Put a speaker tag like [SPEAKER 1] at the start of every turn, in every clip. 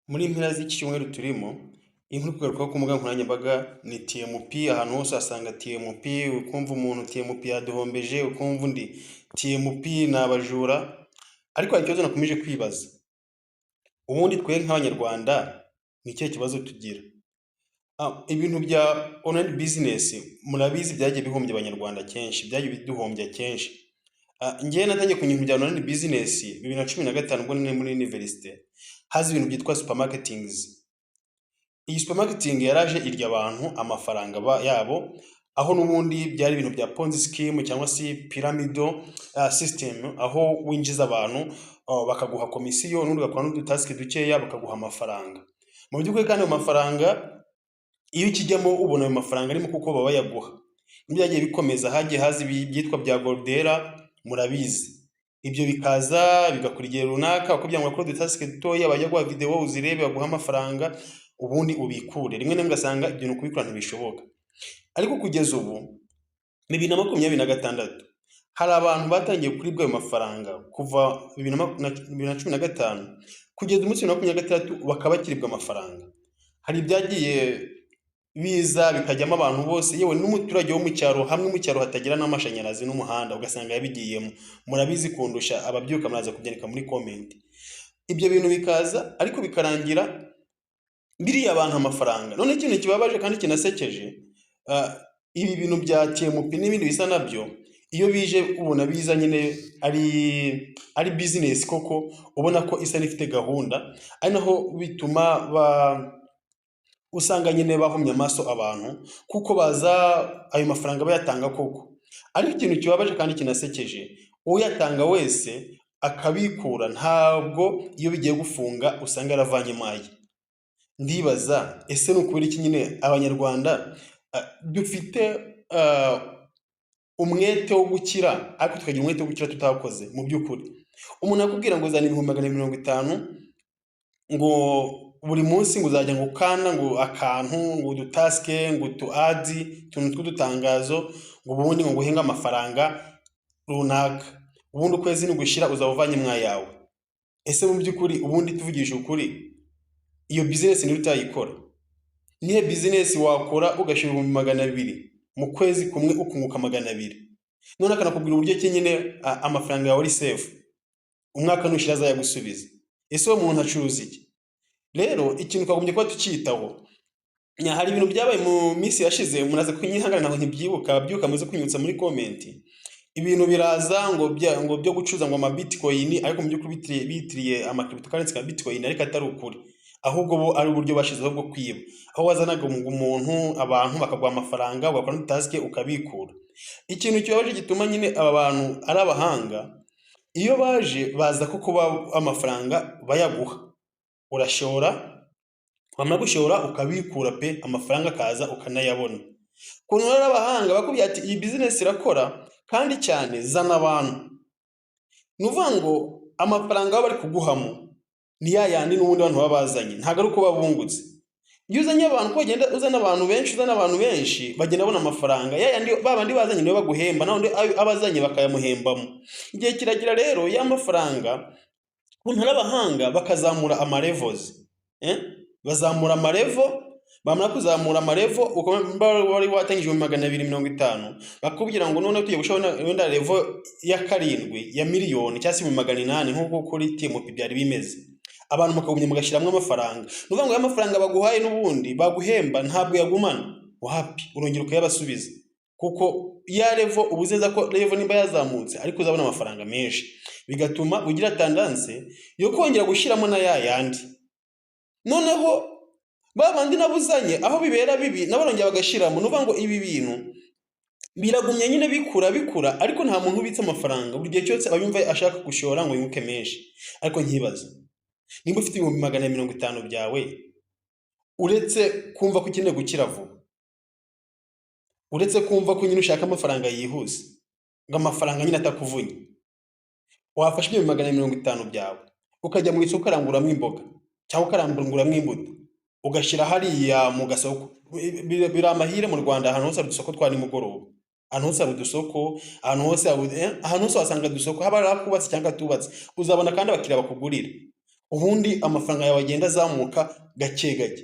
[SPEAKER 1] Muri mpera z'iki cyumweru turimo, inkuru iri kugarukaho ku mbuga nkoranyambaga ni TMP. Ahantu hose uhasanga TMP, ukumva umuntu "TMP yaduhombeje", ukumva undi "TMP ni abajura". Ariko hari ikibazo nakomeje kwibaza: ubundi twe nk'Abanyarwanda ni ikihe kibazo tugira? Ibintu bya online business murabizi, byagiye bihombya Abanyarwanda kenshi, byagiye biduhombya kenshi. Njyewe natangiye kumenya ibintu bya online business 2015, ubwo nari muri université, haza ibintu byitwa supermarketings. Iyi supermarketing yaraje irya abantu amafaranga yabo, aho n'ubundi byari ibintu bya Ponzi scheme cyangwa se pyramidal system, aho winjiza abantu bakaguha komisiyo, n'ubundi ugakora n'udutask dukeya bakaguha amafaranga. Mu by'ukuri kandi ayo mafaranga, iyo ukijyamo ubona ayo mafaranga arimo kuko baba bayaguha. N'ibyagiye bikomeza, hagiye haza ibyitwa bya Goldera, murabizi. Ibyo bikaza bigakora igihe runaka, bakubwira ngo bakore udutask dutoya, bajya guha videwo uzirebe baguhe amafaranga, ubundi ubikure. Rimwe na rimwe ugasanga ibyo bintu kubikora ntibishoboka. Ariko kugeza ubu 2026, hari abantu batangiye kuribwa ayo mafaranga kuva 2015 kugeza umunsi 2026, bakaba bakiribwa amafaranga. Hari ibyagiye biza bikajyamo abantu bose, yewe n'umuturage wo mu cyaro, hamwe mu cyaro hatagira n'amashanyarazi n'umuhanda, ugasanga yabigiyemo. Murabizi kundusha, ababyuka muraza kubyandika muri comment. Ibyo bintu bikaza ariko bikarangira biriya abantu amafaranga. None ikintu kibabaje kandi kinasekeje, ibi bintu bya TMP n'ibindi bisa nabyo, iyo bije ubona biza nyine ari business koko, ubona ko isa n'ifite gahunda, ari naho bituma usanga nyine bahumye amaso abantu, kuko baza ayo mafaranga bayatanga koko. Ariko ikintu kibabaje kandi kinasekeje, uyatanga wese akabikura, ntabwo iyo bigiye gufunga usanga yaravanyemo aye. Ndibaza, ese ni ukubera iki nyine Abanyarwanda dufite umwete wo gukira, ariko tukagira umwete wo gukira tutakoze? Mu by'ukuri umuntu akubwira ngo zana 250,000, ngo buri munsi ngo uzajya ngo ukanda ngo akantu, ngo udutask, ngo utu ads, utuntu tw'udutangazo, ngo ubundi ngo nguhenge amafaranga runaka, ubundi ukwezi nigushira uzaba uvanyemo ayawe. Ese mu by'ukuri, ubundi tuvugisha ukuri, iyo business niba utayikora, nihe business wakora ugashyira 200,000 mu kwezi kumwe ukunguka 200? None akanakubwira uburyo ki nyine amafaranga yawe ari safe, umwaka nushira azayagusubiza. Ese uwo muntu acuruza iki? Rero ikintu twagombye kuba tucyitaho. Hari ibintu byabaye mu minsi yashize, muraza kunyihangana ntabwo nkibyibuka, ababyuka muze kunyibutsa muri comment. Ibintu biraza ngo byo gucuruza ngo ama bitcoin, ariko mu by'ukuri bitiriye ama cryptocurrency nka bitcoin, ariko atari ukuri, ahubwo bo ari uburyo bashyizeho bwo kwiba, aho wazanaga umuntu, abantu bakaguha amafaranga, ugakora n'udutask ukabikura. Ikintu kibabaje gituma nyine aba bantu ari abahanga, iyo baje baza kuko amafaranga bayaguha, urashora, wamara gushora ukabikura pe, amafaranga akaza ukanayabona. Ukuntu rero abahanga bakubwira ati iyi business irakora kandi cyane, zana abantu, ni ukuvuga ngo amafaranga baba bari kuguhamo ni ya yandi n'ubundi abantu baba bazanye, ntabwo ari uko baba bungutse. Iyo uzanye abantu, uko bagenda uzana abantu benshi, uzana abantu benshi, bagenda babona amafaranga ya yandi ba bandi bazanye nibo baguhemba, naho undi abazanye bakayamuhembamo. Igihe kiragira rero ya mafaranga, ukuntu ari abahanga, bakazamura amalevels, eh? Bazamura amalevel, bamara kuzamura amalevel, ukaba wari watangije 250,000, bakubwira ngo noneho tugiye gushiraho wenda level ya karindwi ya miliyoni cyangwa se 800,000, nk'uko kuri TMP byari bimeze. Abantu mukagumya mugashyiramo amafaranga. Ni ukuvuga ngo ya mafaranga baguhaye n'ubundi baguhemba ntabwo yagumana, wapi, urongera ukayabasubiza, kuko ya level uba uzi neza ko level nimba yazamutse ariko uzabona amafaranga menshi, bigatuma ugira tendance yo kongera gushyiramo na ya yandi. Noneho ba bandi nabuzanye, aho bibera bibi, nabo barongera bagashyiramo. Ni ukuvuga ngo ibi bintu biragumya nyine bikura bikura, ariko nta muntu ubitse amafaranga. Buri gihe cyose aba yumva ashaka gushora ngo yunguke menshi. Ariko nkibaza, nimba ufite 250,000 byawe, uretse kumva ko ukeneye gukira vuba, uretse kumva ko nyine ushaka amafaranga yihuse, ngo amafaranga nyine atakuvunye, wafashe ibyo 250,000 byawe ukajya mu isoko ukaranguramo imboga cyangwa ukaranguramo imbuto, ugashyira hariya mu gasoko? Biri amahire mu Rwanda, ahantu hose hari udusoko twa nimugoroba, ahantu hose hari udusoko, ahantu hose wasanga udusoko, haba hari akubatse cyangwa atubatse, uzabona kandi abakiriya bakugurira. Ubundi amafaranga yawe agenda azamuka gake gake.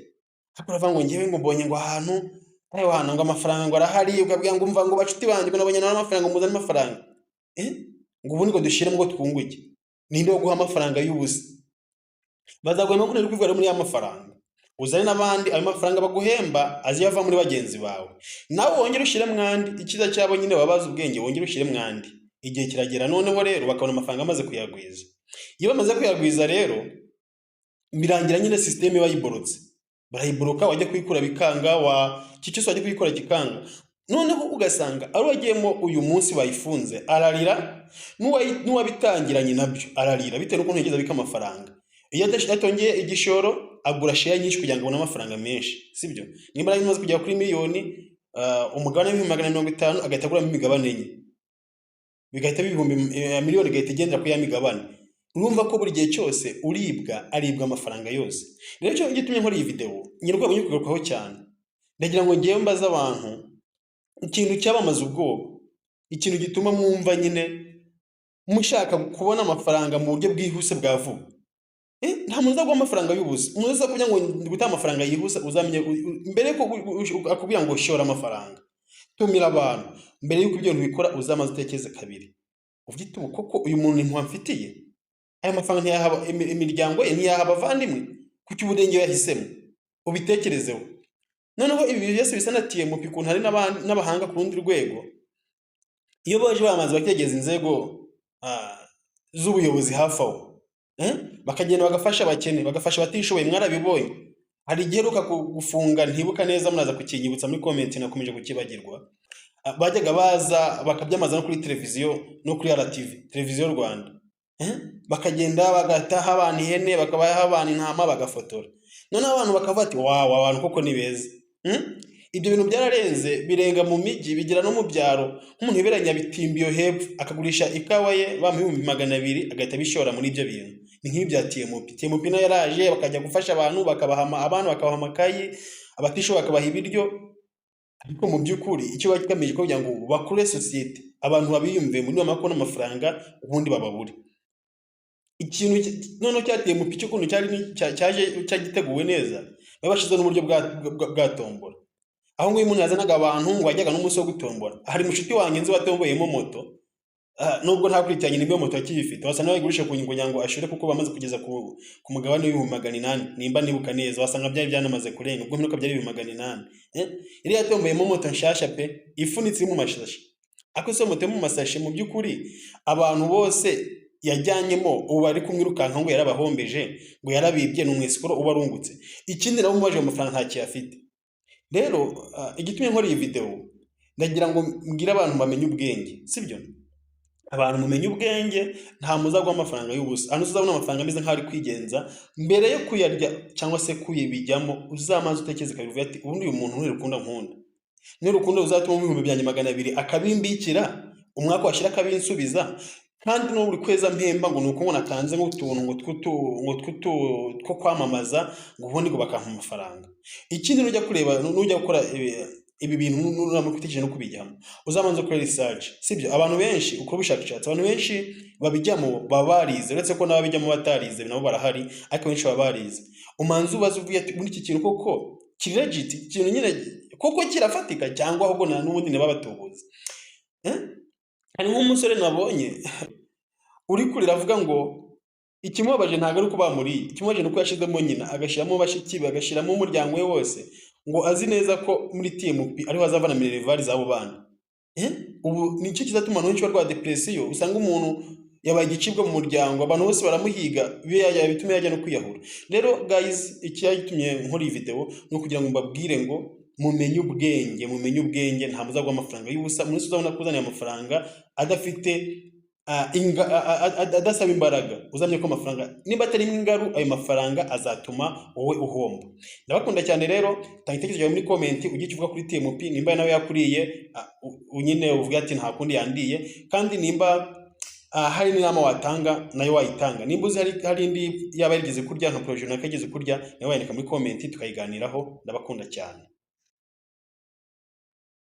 [SPEAKER 1] Ariko uravuga ngo ngewe ngo mbonye ngo ahantu ayo hantu ngo amafaranga ngo arahari, ukabwira ngo umva ngo bacuti banjye ngo nabonye nawe amafaranga, muzane amafaranga. Ngo ubundi ngo dushyiremo ngo twunguke. Ninde wo guha amafaranga y'ubusa? Bazaguhemba ko uri kuvuga muri ya mafaranga. Uzane n'abandi, ayo mafaranga baguhemba aziye ava muri bagenzi bawe. Nawe wongere ushyire mwandi, icyiza cyabo nyine baba bazi ubwenge, wongere ushyire mwandi. Igihe kiragera noneho rero bakabona amafaranga amaze kuyagwiza. Iyo bamaze kuyagwiza rero, birangira nyine système bayiborotse. Barayiboroka, wajya kuyikura bikanga, wa iki cyose wajya kuyikora kikanga. Noneho ugasanga ari uwagiyemo uyu munsi bayifunze ararira, n'uwabitangiranye nabyo ararira bitewe n'ukuntu yigeze abika amafaranga. Iyo atongeye igishoro agura share nyinshi kugira ngo abone amafaranga menshi, sibyo? Nimba yari imaze kugera kuri miliyoni, umugabane w'250,000, agahita aguramo imigabane enye, bigahita biba ibihumbi miliyoni, igahita igendera kuri ya migabane. Urumva ko buri gihe cyose uribwa aribwa amafaranga yose. Rero icyo gitumye nkora iyi video, nyiri urwego ngiye kugarukaho cyane, ndagira ngo ngewe mbaze abantu ikintu cyabamaze ubwoba, ikintu gituma mwumva nyine mushaka kubona amafaranga mu buryo bwihuse bwa vuba. Nta muntu uzaguha amafaranga y'ubusa. Umuntu uzakubwira ngo gutanga amafaranga yihuse, uzamenye mbere yuko akubwira ngo shora amafaranga, tumira abantu, mbere yuko ibyo bintu bikora uzamaze utekereze kabiri, uvuge uti ubu koko uyu muntu impuhwe amfitiye, aya mafaranga ntiyaha imiryango ye, ntiyaha abavandimwe, kuki uburenge yahisemo? Ubitekerezeho. Noneho ibi byose bisa na TMP, ukuntu hari n'abahanga ku rundi rwego, iyo baje bamaze bakegeza inzego z'ubuyobozi hafi aho, bakagenda bagafasha abakene, bagafasha abatishoboye. Mwarabibonye, hari igihe iheruka gufunga, ntibuka neza, muraza kukinyibutsa muri comment, nakomeje kukibagirwa. Bajyaga baza bakabyamaza no kuri televiziyo, no kuri RTV, Televiziyo Rwanda. Bakagenda bagataha abantu ihene, bakabaha abantu intama, bagafotora. Noneho abantu bakavuga ati wawu, abantu koko ni beza. Ibyo bintu byararenze, birenga mu mijyi bigera no mu byaro. Nk'umuntu wibera Nyabitimbi iyo hepfo, akagurisha ikawa ye, bamuha 200,000, agahita abishora muri ibyo bintu. Ni nk'ibi bya TMP. TMP nayo yaraje, bakajya gufasha abantu, bakabaha abana bakabaha amakayi, abatishoboye bakabaha ibiryo. Ariko mu by'ukuri icyo bari kigamije kugira ngo bakure sosiyete, abantu babiyumve muri nibamara kubona amafaranga ubundi bababure. Ikintu noneho cya TMP cy'ukuntu cyari cyaje cyagiteguwe neza, bari bashyizeho n'uburyo bwa tombora. Aho nguyu umuntu yazanaga abantu ngo wajyaga n'umunsi wo gutombora. Hari mushuti wanjye nzi watomboyemo moto, nubwo ntakurikiranye nimba iyo moto akiyifite, wasanga bayigurisha kugira ngo ashure, kuko bamaze kugeza ku mugabane w'800,000, nimba nibuka neza, wasanga byari byanamaze kurenga, ubwo mperuka byari 800,000. Yari yatomboyemo moto nshasha pe, ifunitse iri mu mashashi. Ariko se moto yo mu masashe, mu by'ukuri abantu bose yajyanyemo ubu bari kumwirukanka ngo yarabahombeje, ngo yarabibye, ni umwesikoro uba arungutse. Ikindi nawe umubajije amafaranga ntacyo afite. Rero igitumye nkora iyi video, ndagira ngo mbwire abantu bamenye ubwenge, sibyo? Abantu mumenye ubwenge, nta muzaguha amafaranga y'ubusa. Ahantu uzabona amafaranga ameze nk'aho ari kwigenza, mbere yo kuyarya cyangwa se kuyibijyamo, uzamanza utekereze kabiri, uvuge ati ubundi uyu muntu ntirukunda nkunda, nirukundo uzatuma 200,000 akabimbikira, umwaka washira akabinsubiza, kandi no buri kwezi ampemba ngo nuko ngo natanze nk'utuntu ngo tw'utu two kwamamaza, ngo ubundi ngo bakampa amafaranga. Ikindi, nujya kureba, nujya gukora ibi bintu, nuramuka utekereje no kubijyamo, uzabanza ukore research, sibyo? Abantu benshi ukora ubushakashatsi, abantu benshi babijyamo baba barize, uretse ko n'ababijyamo batarize nabo barahari, ariko benshi baba barize. Umanza ubaze, uvuye ati ubundi iki kintu koko kiri legit, iki kintu nyine koko kirafatika, cyangwa ahubwo nta n'ubundi ntibabatubuze. Hari nk'umusore nabonye uri kurira avuga ngo ikimubabaje ntabwo ari uko bamuriye, ikimubabaje ni uko yashyizemo nyina, agashyiramo bashiki be, agashyiramo umuryango we wose, ngo azi neza ko muri TMP ariho azavana minerval z'abo bana. Ubu nicyo kizatuma abantu benshi barwara depression, usanga umuntu yabaye igicibwa mu muryango, abantu bose baramuhiga, bituma yajya no kwiyahura. Rero guys, icyatumye nkora iyi video ni ukugira ngo mbabwire ngo mumenye ubwenge, mumenye ubwenge, nta muzaguha amafaranga y'ubusa. Umunsi uzabona kuzanira amafaranga adafite adasaba imbaraga, uzamenye ko amafaranga nimba atarimo ingaru, ayo mafaranga azatuma wowe uhomba. Ndabakunda cyane. Rero tanga igitekerezo cyawe muri comment, ugire icyo uvuga kuri TMP, nimba nawe yakuriye, nyine uvuge ati nta kundi yandiye, kandi nimba hari n'inama watanga nayo wayitanga. Nimba uzi hari indi yaba yarigeze kurya, nka projet runaka yigeze kurya, nawe wayandika muri comment tukayiganiraho. Ndabakunda cyane.